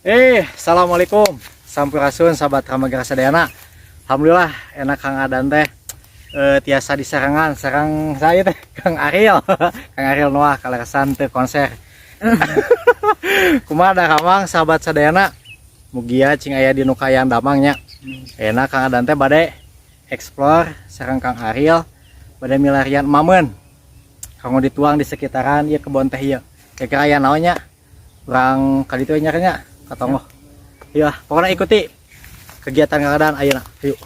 Assalamualaikum. Sampurasun sahabat Ramagra sadayana. Alhamdulillah enak Kang Adan teh tiasa disarengan sareng saya teh Kang Ariel. Kang Ariel Noah kaleresan teu konser. Kumaha daramang sahabat sadayana? Mugia cing aya di nu kaayaan damang nya. Enak Kang Adan teh bade explore sareng Kang Ariel bade milarian mamen. Kanggo dituang di sekitaran ieu kebon teh ieu. Kira-kira aya naon nya? Urang ka ditu nya nya katonggoh. Ya, pokoknya ikuti kegiatan Kang Adan ayeuna. Yuk.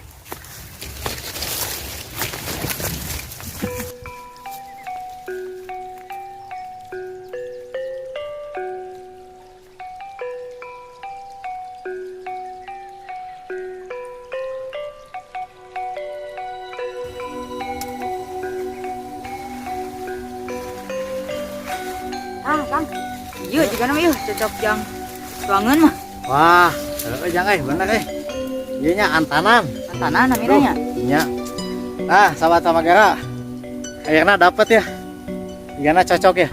Ah, Kang. Iya, juga nama yuk cocok jang tuangan mah. Wah, heeh jang euy, bener euy. Ieu nya antanan. Antanan namina nya. Nya. Nah, sahabat Samagara. Akhirnya dapet ya. Igana cocok ya.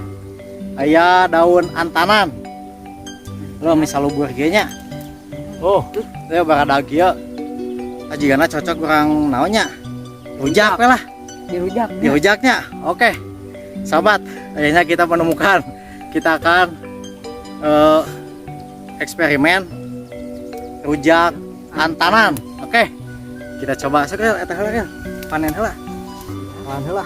Aya daun antanan. Lo misal lubur ge nya. Oh, teh baradag ieu. Ah, jigana cocok urang naon nya? Rujak we lah. Dirujak. Dirujaknya. Oke. Sahabat, akhirnya kita menemukan, kita akan eksperimen rujak antanan. Oke. Kita coba sok ya, eta heula ya. Panen heula. Panen heula.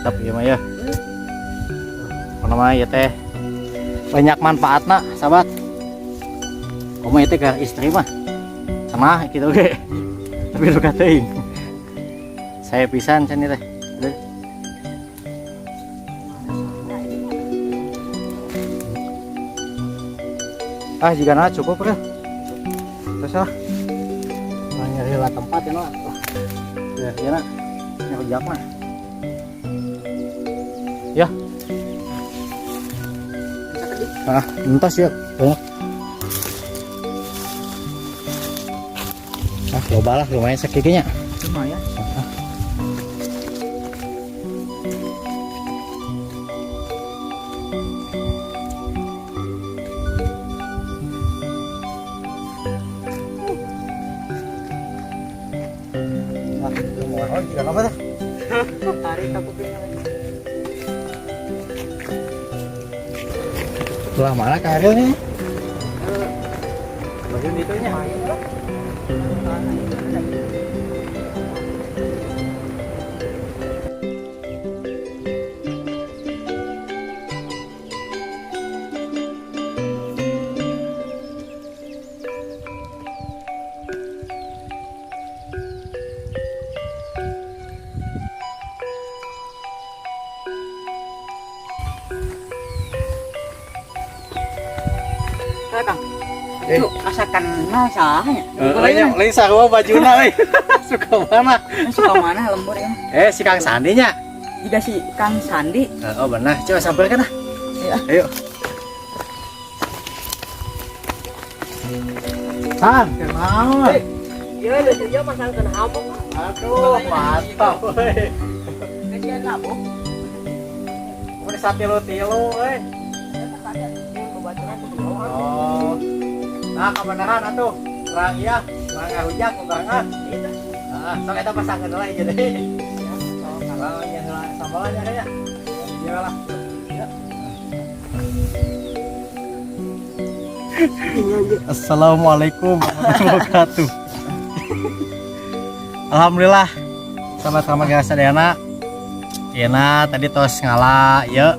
Tapi ya mah ya. Apa namanya ya teh? Banyak manfaatna, sahabat. Komo itu ke istri mah. Sama gitu ge. Tapi lu teuing. Saya pisan can teh. Aduh. Ah, jika na cukup ya. Terus lah. Nah, nyari lah tempat ya, lah. Ya, ya nak. Nyari mah. Ya. Ah, entas ya, banyak. Ah, loba lah lumayan sakikinya. Lumayan. Ah, itu mau oh, juga apa tuh? Tarik aku punya. Lah mana Kak Ariel nih? Bagian itunya. Kang. Itu asakan mah sahnya. Lain lain sarua bajuna euy. Suka mana? Suka mana lembur ya. Si Kang Sandi nya. Jika si Kang Sandi. Oh benar, coba sampeurkeun ah. Ya. Ayo. San, kenaon? Iya, lucunya masangkeun hamuk. Aduh, mantap euy. Kasihan labuk. Mun satilu-tilu euy. Oh. Nah, kebenaran atuh. Urang ieu, urang ngarujak barengan. Heeh, sok eta pasangkeun heula ieu deui. Kalau nya heula sambalan nya ya. Ieu lah. Assalamualaikum warahmatullahi wabarakatuh. Alhamdulillah sahabat Ramaga sadayana. Yeuna tadi tos ngala ieu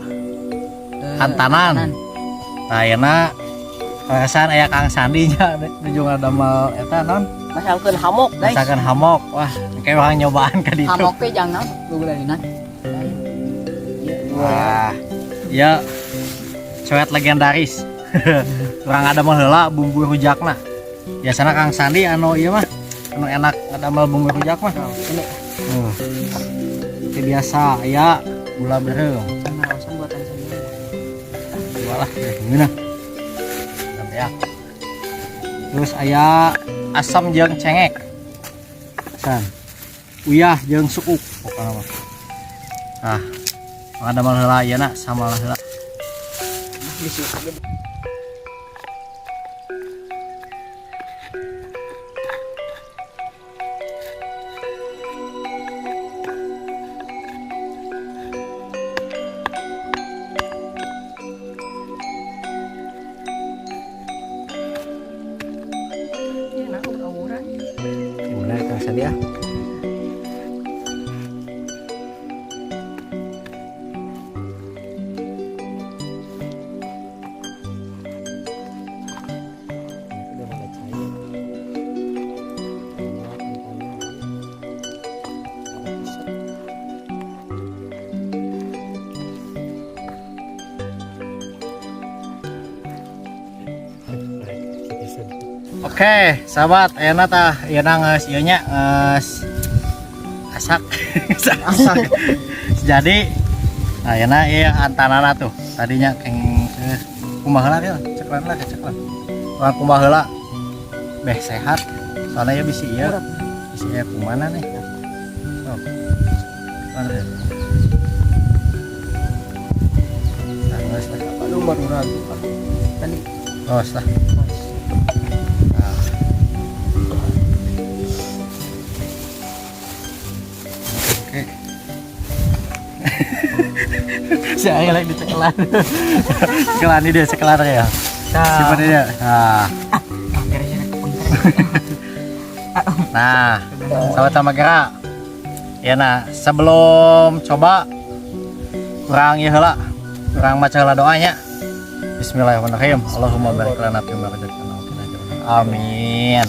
antanan. Nah, ayeuna kaleresan aya Kang Sandi nya nuju ngadamel eta non Masangkeun hamuk, guys. masakan hamok. Wah, kayak orang nyobaan ka ditu. Hamok teh jangan gugulalinan. Wah, ya cuet legendaris. Urang ngadamel heula bumbu rujakna. Biasana Kang Sandi anu ieu mah anu enak ngadamel bumbu rujak mah. Ini Itu biasa ya gula beureum. Pengawasan buatan sendiri. Dua lah, ngeunah. Sampai ya. Terus aya asam jeung cengek. San. Uyah jeung sukuk pokokna mah. Ah. Pangdamel heula ieu na sambal heula. Iya, nah, udah. Gimana, Kang Sandi, ah? Udah pada cair. Oke, sahabat, enak tah, ieu geus ieu nya geus asak. Asak. Jadi, nah ayeuna ieu antanana tuh. Tadinya keng kumaha heula ya, ceklan lah, ceklan. Urang kumaha heula? Beh sehat. Soalnya ya bisi ieu. Bisi ieu kumana nih? Sok. Mana ya? Nah, geus lah. Aduh, baru ragu. Tadi. Terus lah. Nah. Oke. Si Ari lagi dicekelan. Cekelan ini dia, cekelan ya. Simpan dia. Nah. Nah, sahabat sama gerak. Ya nah, sebelum coba kurang ya heula. Kurang maca heula doanya. Bismillahirrahmanirrahim. Allahumma barik lana fi ma razaqtana wa qina adzabannar. Amin.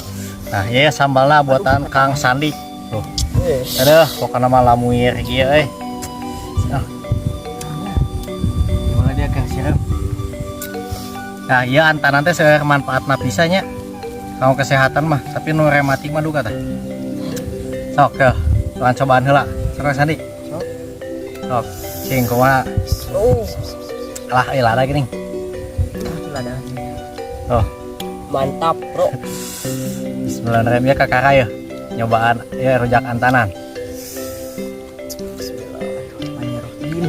Nah, ya sambalna buatan Kang Sandi. Tuh. Aduh, pokoknya mah lamuir kieu euy. Ah. Gimana dia Kang Sireum? Nah, iya antaran teh seueur manfaatna pisan nya. Kanggo kesehatan mah, tapi nu rematik mah duka tah. Sok ke, urang cobaan heula. Sok, Kang Sandi. Sok. Sok, cing kumaha? Oh. Alah, euy lada geuning. Lada. Oh. Mantap, Bro. Bismillahirrahmanirrahim ya kakak ya. Nyobaan ya rujak antanan. Bismillahirrahmanirrahim.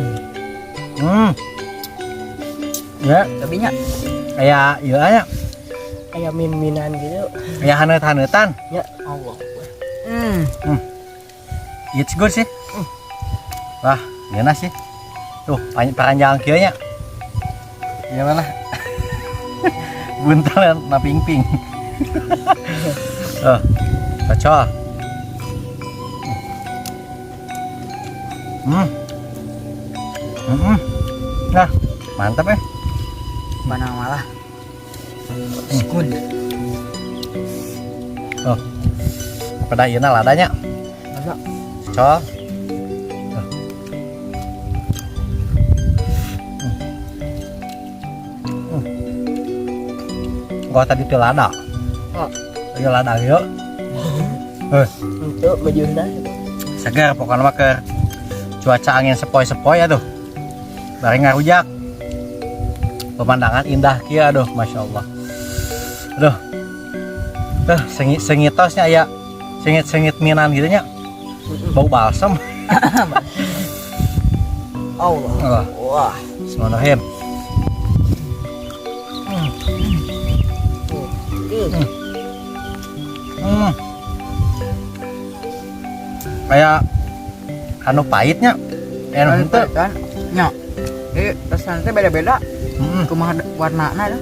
Ya, Tapi nya kayak ieu aya, Kayak min-minan gitu. Kayak haneut-haneutan. Ya, Allah. It's good sih. Wah, ngeunah sih. Tuh, paranjang kieu nya. Iya malah. Buntal na ping-ping. Oh, kacau. Nah, mantap ya. Mana malah. Good. Oh. Pada ieu na ladanya. Lada. Cocok. Gua tadi tuh lada. Oh. Iya lada yuk. Untuk bajuna. Segar pokoknya mah keur cuaca angin sepoi-sepoi ya tuh. Bari ngarujak. Pemandangan indah kieu, aduh masya Allah. Aduh. Tuh sengit sengitosnya aya sengit-sengit minan gitu nya. Bau balsam. Allah. Allah. Wah. Bismillahirrahmanirrahim. Kayak anu pahitnya. Enak henteu. Kan? Nya. Eh, rasanya teh beda-beda. Kumaha warnana dah.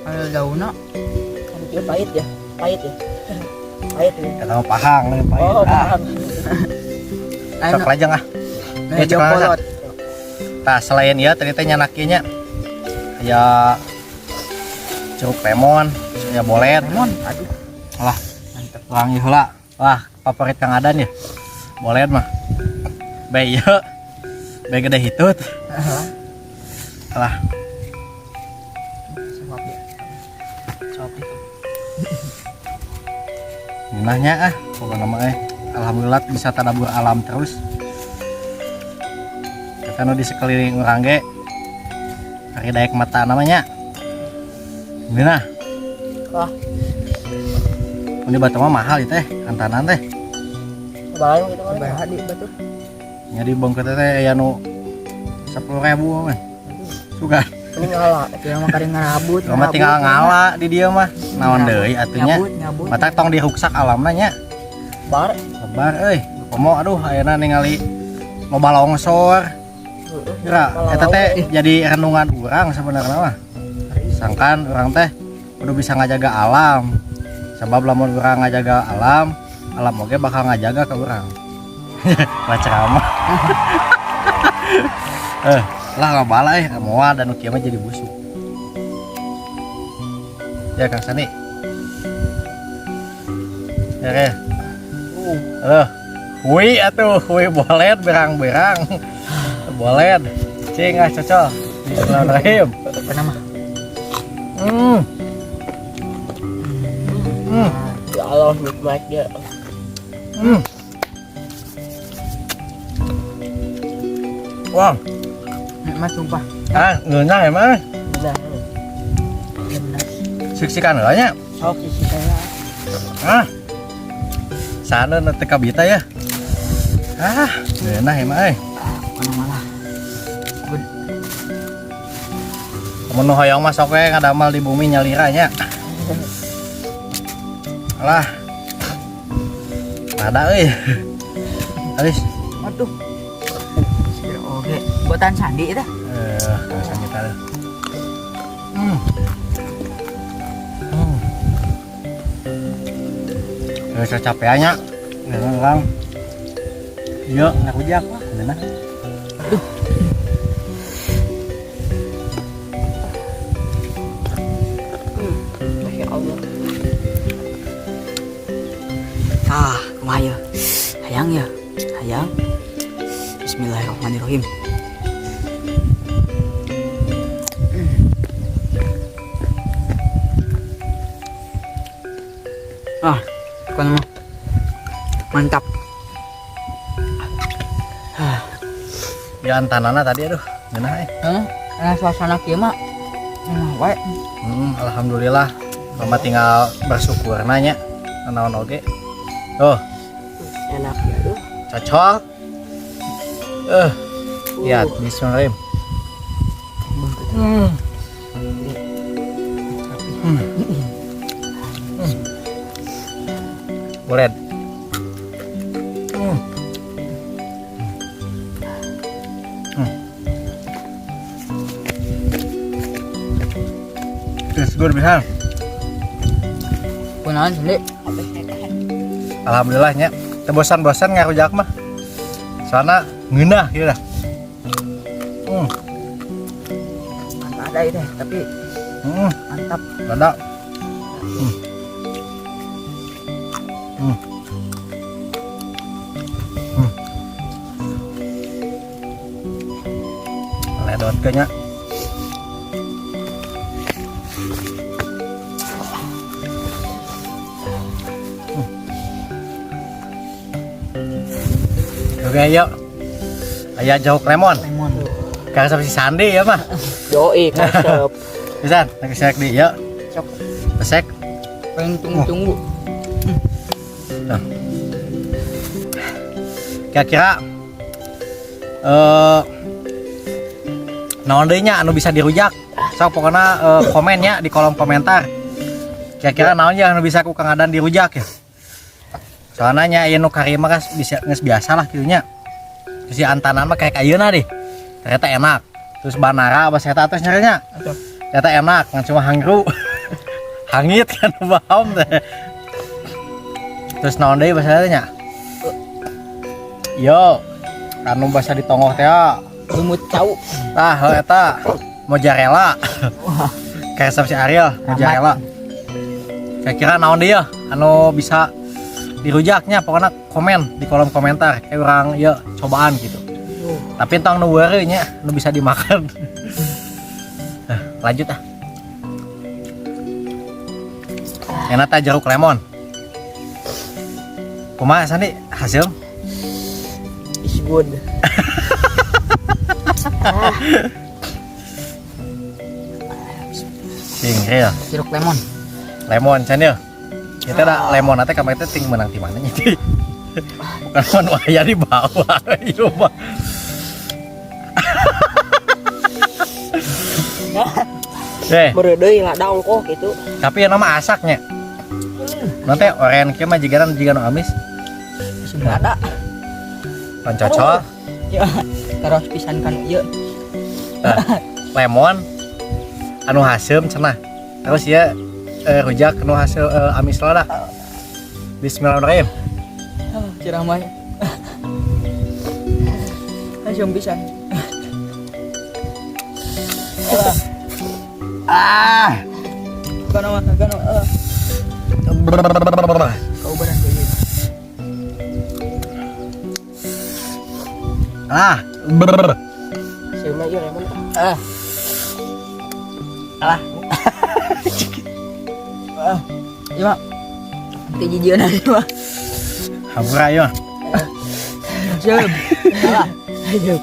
Ada daunna. Kan dia pahit ya. Pahit ya. Pahit ya. Eta mah pahang leuwih pahit. Oh, Ah, pahang. sok lajeng ah. Nah, Ya, cek lah. kolot. Tah, selain ieu tadi teh nyanak ieu nya. Aya jeruk lemon, aya bolet. Lemon, aduh. Alah, Mantep. urang ieu heula. Wah, favorit Kang Adan ya. Bolet mah. Bae ieu. Bae gede hitut. Alah, Suap ya. Suap itu. ngeunahnya ah, pokoknya mah eh. Alhamdulillah bisa tadabur alam terus. Kita nu di sekeliling urang ge ari daek mata namanya. Ngeunah. Wah. Mun di Batur mah mahal ieu teh, antanan teh. Kebayang gitu kan. Sabaraha di Batur? Nya di Bangkut teh aya nu 10.000 mah. Suka. Mending ngalah. Kira mah kari ngarabut. Mah tinggal ngala di dieu mah. Naon deui atuh nya. Nyabut, nyabut. Matak tong diruksak alamna nya. Bar. Lebar euy. Komo aduh ayeuna ningali loba longsor. Kira eta teh jadi renungan urang sebenarnya mah. Sangkan urang teh kudu bisa ngajaga alam. Sebab lamun urang ngajaga alam, alam oge bakal ngajaga ke urang. Wah ceramah. Lah ngabala moal dan nu kieu mah jadi busuk. Ya Kang Sani. Ya Re. Halo. Hui atuh, hui bolet berang-berang. Bolet. Cing ah cocol. Bismillahirrahmanirrahim. Apa nama? Ya Allah, nikmat dia. Wah, Nikmat sumpah. ah, ngeunah emang. Nah, Benar. Siksikan heula nya. sok isi saya. Ah. Sana nu teu kabita ya. Ah, ngeunah emang euy. Mana malah. Good. Mun nu hoyong mah sok we ngadamal di bumi nyalira nya. Alah. Ada euy. Alis. Aduh. Oke, buatan Sandi itu. Kang Sandi teh. Geus capean nya. Ngeunah urang. Ieu ngarujak wah ngeunah. Aduh. Masya Allah. Ah, kumaha ya? Hayang ya? Hayang. Bismillahirrahmanirrahim. Ah, bukan mah. Mantap. Ah, Ya antanana tadi aduh, ngeunah euy. heeh. Nah, suasana kieu mah. Wae. Alhamdulillah. Mama tinggal bersyukur nanya. Naon oge. Tuh, Enak ya, aduh. cocok. Lihat, bismillahirrahmanirrahim. Boleh. Terus gue bisa. Kunaon Sandi? Alhamdulillah nya. Teu bosan-bosan ngarujak mah. Soalnya ngeunah gitu dah. Ada itu, tapi mantap. Ada. Ledot kayaknya. Oke, yuk. Aya jeruk lemon. Lemon. Karena sama si Sandi ya mah. Yoi, kasep. Bisa, nak sek di, yuk. Sok. Pesek. Pengen tunggu-tunggu. Nah. Kira-kira naon deui nya anu bisa dirujak? Sok pokoknya komennya di kolom komentar. Kira-kira naon ya anu bisa ku Kang Adan dirujak ya? Soalnya nya ieu nu karima kan bisa geus biasa lah kitu nya. Terus si antanan mah kayak ayeuna deh. Ternyata enak. Terus banara apa saya terus nyarinya. Ternyata enak, ngan cuma hangru. Hangit kan paham teh. Terus naon deui bahasa nya? Yo, anu bahasa di tonggoh teh. Lumut cau. Tah, heuh eta mozzarella. Kayak si Ariel, mozzarella. Kira-kira naon deui ya anu bisa dirujaknya, pokoknya komen di kolom komentar kayak orang ya cobaan gitu. Tapi tong nu weureuh nya nu bisa dimakan. Nah, lanjut ah. Enak tah jeruk lemon. Kumaha Sandi hasil? Is good. Sing real. Jeruk lemon. Lemon can ya. Kita ada lemon teh kamari teh ting menang di mana nya. Bukan lemon aya di bawah ieu mah. Eh, Beureudeuy lada ongkoh gitu. Tapi yang nama asaknya. Nanti oren kieu mah jiga jiga nu amis. Lada. Pan cocol. Ya, terus pisan kan ieu. Lemon anu haseum cenah. Terus ya rujak nu hasil amis lada. Bismillahirrahmanirrahim. Ceramah. Haseum pisan. Ah. Kana mah kana. Kaubaran deui. Ah. Brrr. Haseumna ieu lemon. Ah. Alah. Ah. Iya, Mak. Teu jijieun ieu mah. Hampura ieu. Haseum. Alah. Ayo.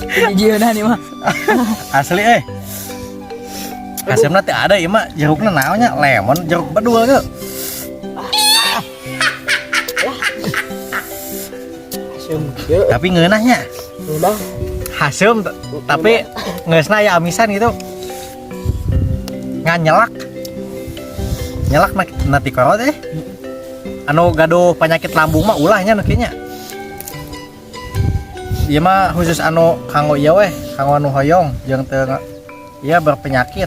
Teu jijieun ieu mah. Asli eh. Haseumna teu ada ieu mah, jerukna naon nya? Lemon, jeruk bedul ge. Haseum kieu. Tapi ngeunahnya. Ngeunah. Haseum tapi ngeusna aya amisan gitu. Ngan nyelak. Nyelak na ti korot eh. Anu gaduh penyakit lambung mah ulah nya nu kieu nya. Ieu mah khusus anu kanggo ieu weh, kanggo anu hoyong jeung teu ieu berpenyakit.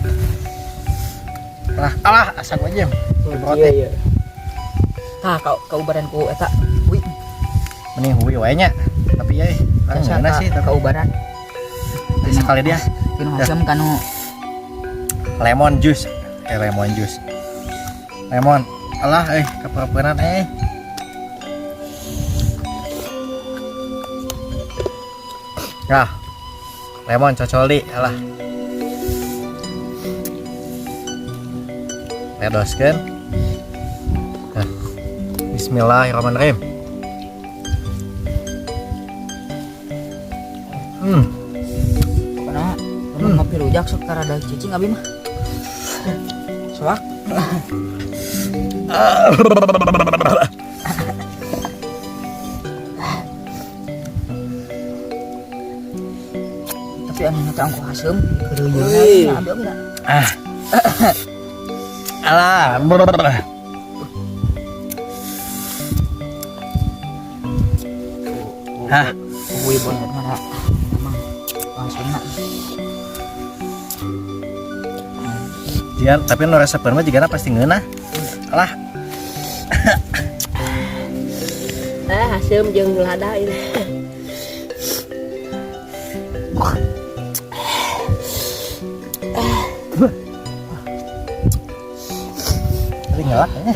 Lah, alah asak aja. Iya iya. Tah kaubaran ku eta. Hui. Mending hui wae nya. Tapi ya, kan ngeunah sih tapi kaubaran. Sekali dia. Pinu haseum kanu lemon juice. Lemon juice. Lemon. Alah keperepenan eh. Nah, lemon cocol di, alah. Ledoskeun. Nah. Bismillahirrahmanirrahim. Karena ngopi rujak sok rada cicing abi mah. Soak. Tapi aneh teh ongkoh haseum. Wih. Abi oge da. Ah. Alah. Hah. Hui banget mana. Memang haseumna. Jian, tapi nu resepeun mah jigana pasti ngeunah. Alah. Haseum jeung lada ini. Tapi nyelak kayaknya.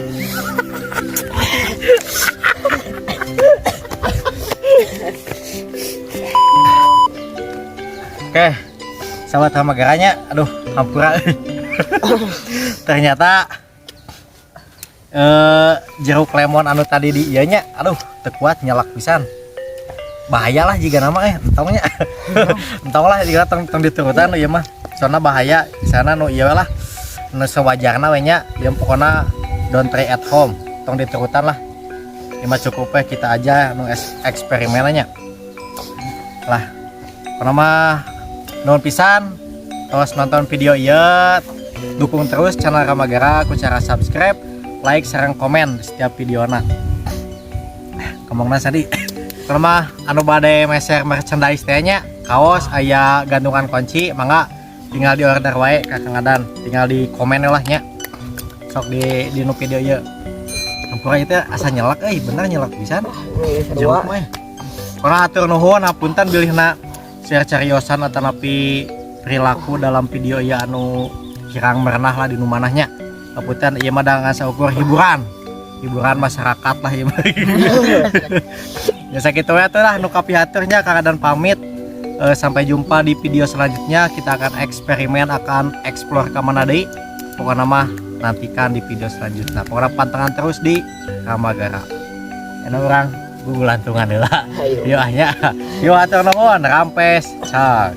Oke, sahabat Ramagaranya, aduh, hampura. Ternyata jeruk lemon anu tadi di ieu nya, aduh, teu kuat nyelak pisan. Bahaya lah jika nama entongnya. Entong lah jika tong diturutan ieu mah. Soalna bahaya, sana nu ieu lah. Nu sewajarna we nya, ieu pokona don't try at home, tong diturutan lah. Ieu mah cukup we kita aja nu eksperimen nya. Lah, pokona mah nuhun pisan terus nonton video ieu, dukung terus channel Ramagara ku cara subscribe, like, sareng komen setiap videona. Ngomongna tadi. Pokona mah anu bade meser merchandise teh nya, kaos aya gantungan kunci, mangga tinggal di order wae ka Kang Adan, tinggal di komen lah nya. Sok di nu video ieu. Hampura ieu teh asa nyelak euy, bener nyelak pisan. Jeruk mah. Pokona atur nuhun hapunten bilihna share cariosan atanapi perilaku dalam video ieu anu kirang merenah lah di nu manahnya. Hapunten ieu mah da ngan saukur hiburan. Hiburan masyarakat lah ieu mah. Ya sakitu we atuh lah nu kapihaturnya Kang Adan pamit. Sampai jumpa di video selanjutnya. Kita akan eksperimen, akan explore ke mana deui. Pokoknya mah nantikan di video selanjutnya. Pokoknya pantengan terus di Ramagara. Enak orang gugulantungan heula. Ayo. Yo nya. Yo atur nuhun, rampes. Cak.